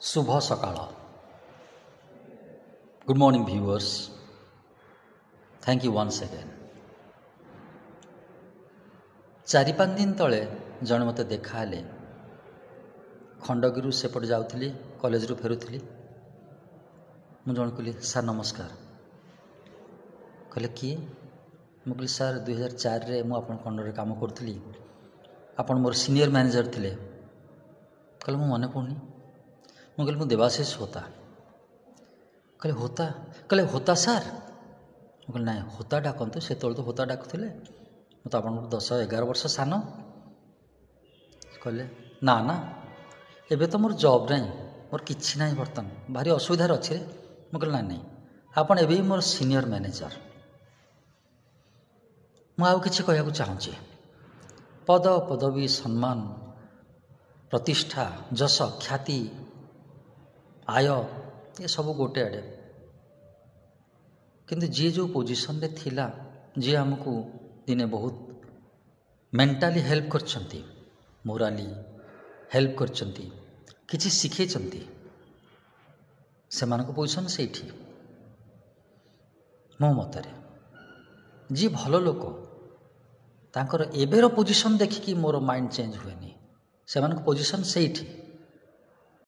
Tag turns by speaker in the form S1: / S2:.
S1: ଶୁଭ ସକାଳ। Good morning, viewers. Thank you once again. 4-5 ଦିନ ତଳେ ଜଣେ ମୋତେ ଦେଖାହେଲେ। ଖଣ୍ଡଗିରିରୁ ସେପଟେ ଯାଉଥିଲି, କଲେଜରୁ ଫେରୁଥିଲି। ମୁଁ ଜଣେ କହିଲି, "ସାର୍ ନମସ୍କାର।" କହିଲେ, "କିଏ?" ମୁଁ କହିଲି, "ସାର୍, 2004ରେ ମୁଁ ଆପଣଙ୍କ ଅଣ୍ଡରରେ କାମ କରୁଥିଲି। ଆପଣ ମୋର ସିନିୟର ମ୍ୟାନେଜର ଥିଲେ।" କହିଲେ, "ମୁଁ ମନେ ପଡ଼ୁନି।" ମୁଁ କହିଲି, "ମୁଁ ଦେବାଶିଷ ହୋତା।" କହିଲେ, "ହୋତା?" କହିଲେ, "ହୋତା ସାର୍?" ମୁଁ କହିଲି, "ନାଇଁ, ହୋତା ଡାକନ୍ତୁ। ସେତେବେଳେ ତ ହୋତା ଡାକୁଥିଲେ। ମୁଁ ତ ଆପଣଙ୍କୁ 10-11 ବର୍ଷ ସାନ।" କହିଲେ, "ନା ନା, ଏବେ ତ ମୋର ଜବ୍ ନାହିଁ, ମୋର କିଛି ନାହିଁ, ବର୍ତ୍ତମାନ ଭାରି ଅସୁବିଧାରେ ଅଛି ରେ।" ମୁଁ କହିଲି, "ନାଇଁ ନାଇଁ, ଆପଣ ଏବେ ବି ମୋର ସିନିୟର ମ୍ୟାନେଜର।" ମୁଁ ଆଉ କିଛି କହିବାକୁ ଚାହୁଁଛି। ପଦ ପଦବୀ, ସମ୍ମାନ, ପ୍ରତିଷ୍ଠା, ଯଶ, ଖ୍ୟାତି, ଆୟ, ଏସବୁ ଗୋଟେ ଆଡ଼େ। କିନ୍ତୁ ଯିଏ ଯେଉଁ ପୋଜିସନରେ ଥିଲା, ଯିଏ ଆମକୁ ଦିନେ ବହୁତ ମେଣ୍ଟାଲି ହେଲ୍ପ କରିଛନ୍ତି, ମୋରାଲି ହେଲ୍ପ କରିଛନ୍ତି, କିଛି ଶିଖେଇଛନ୍ତି, ସେମାନଙ୍କ ପୋଜିସନ୍ ସେଇଠି। ମୋ ମତରେ ଯିଏ ଭଲ ଲୋକ, ତାଙ୍କର ଏବେର ପୋଜିସନ୍ ଦେଖିକି ମୋର ମାଇଣ୍ଡ ଚେଞ୍ଜ ହୁଏନି। ସେମାନଙ୍କ ପୋଜିସନ୍ ସେଇଠି।